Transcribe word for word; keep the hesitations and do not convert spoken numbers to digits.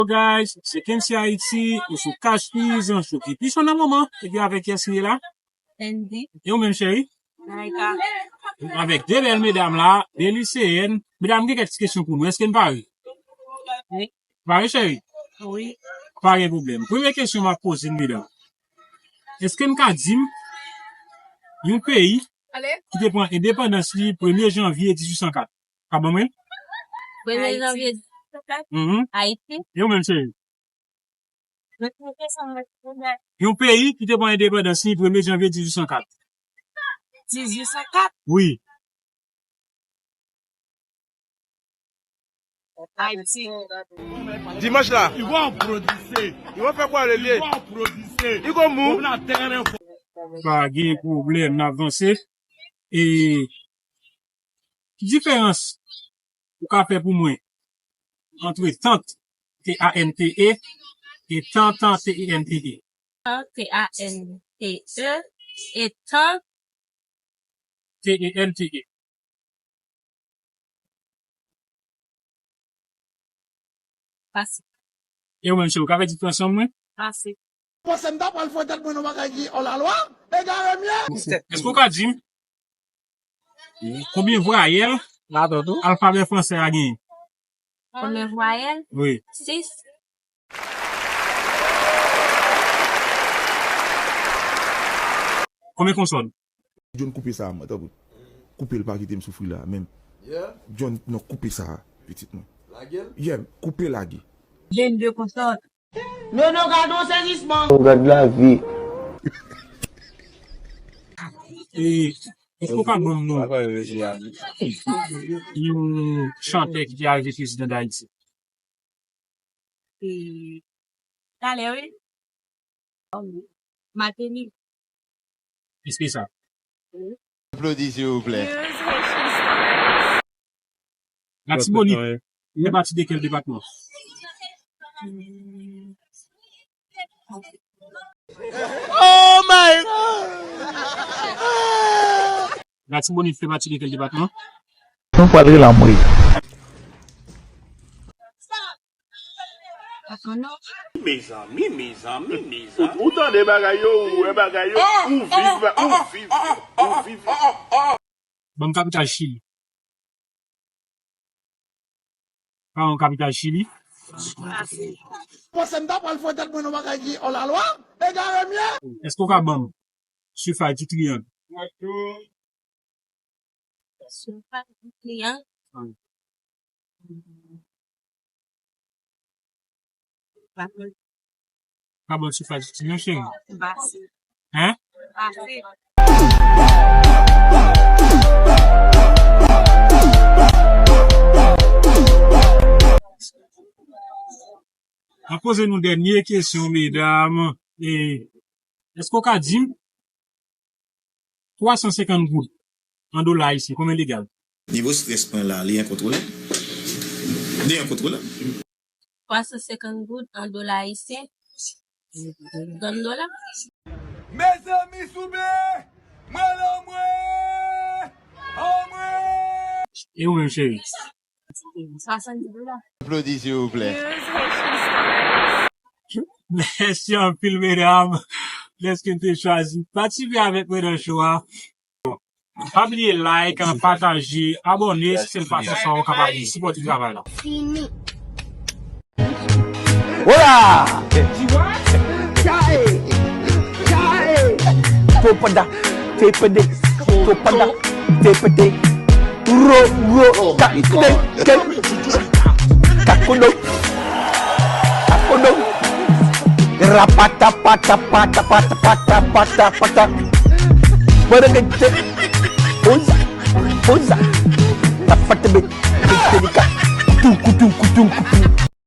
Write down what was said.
Hello guys, se Kency Haiti, ou sou Cash Prizon, Chouki Pichon nan moman, epi avèk kiyès li ye la? Andy. E ou menm cheri? Naika. Avèk de bèl medam la, de liseyèn. Medam, gen kèk ti kesyon pou nou. Èske n pare? Wi. Pare cheri? Wi. Pa gen pwoblèm. Premye kesyon m ap poze n medam. Èske n ka di m yon peyi ki te pran endepandans li premye janvye dizuit san kat? Ka ban mwen? Premye janvye dizuit san kat? Mhm. Ayiti. E ou menm cheri? Yon peyi ki te pran endepandans li premye janvye dizuit san kat. Dizuit san kat? Wi. Ayiti. Dimanch la. Ils vont en producer. Ils vont faire quoi, le lieu? Ils vont en producer. Ils vont mou. Pa gen pwoblèm, n avanse. E ki diferans ou ka fè pou mwen antre tant, T A N T E, e tantan, T E N T E? T A N T E, e tant. T E N T E. Pase. E ou menm, cheri, ou ka fè diferans ansanm mwen? Pase. Panse m ta pral fè tèt mwen nan bagay ki hors la loi? Egare m ye! Èske ou ka di m konbyen vwayèl alfabè fransè a genyen? Konbyen vwayèl? Wi. Sis. Konbyen konsòn? John, koupe sa, mwen, tanpri. Koupe l, pa kite m soufri la, menm. Yeah. John, non, koupe sa, pitit mwen. Lage l? Yeah, koupe, lage. Vennde konsòn. Non, non, gade yon sezisman. Oh, gad lavi. E, èske ou ka ban m non yon chantè ki te arive prezidan Dayiti? E, talè, wi. Martelly. Espesyal. Aplodi, silvouplè. Latibonit fè pati de kèl depatman? Oh my God! Latibonit fè pati de kèl depatman? Nou pral rele anmwe. Mezanmi, mezanmi, mezanmi. Ou, ou tande bagay yo, ou wè bagay yo, ou viv, ou viv, ou viv. Ban m kapital Chili. Ban m kapital Chili. Panse m ta pral fè tèt mwen nan bagay ki hors la loi? Egare m ye! Èske w ka ban m sifaj di triyang? Sifaj di triyang? Wi. Pa bon. Pa bon sifaj di triyang, cheri? Pase. Hein? Pase. An poze nou dènye kesyon, medam. E, èske w ka di m twa san senkant goud an dola ayisyen, konbyen l egal? Nivo strès mwen la, li enkontwolab. Li enkontwolab. Twa san senkant goud an dola ayisyen, trant dola. Mezanmi, souple! Mwen la, mwen! Anmwe! E ou menm, cheri? Swasanndis dola. Aplodi, silvouplè. Mèsi anpil, medam, dèske n te chwazi patisipe avèk mwen nan show a. Pa bliye like, pataje, abòne, si se yon fason sa w kapab sipòte travay la. Fini. Hola! Chae! Chae! Topada, tepede, topada, tepede. Ro, ro, ka, de, ke. Kakodo. Kakodo. Rapata, pata, pata, pata, pata, pata, pata. Bada, ke, ke. Oza, oza. Rapata, be, be, be, ka. Tunku, tunku, tunku, tunku.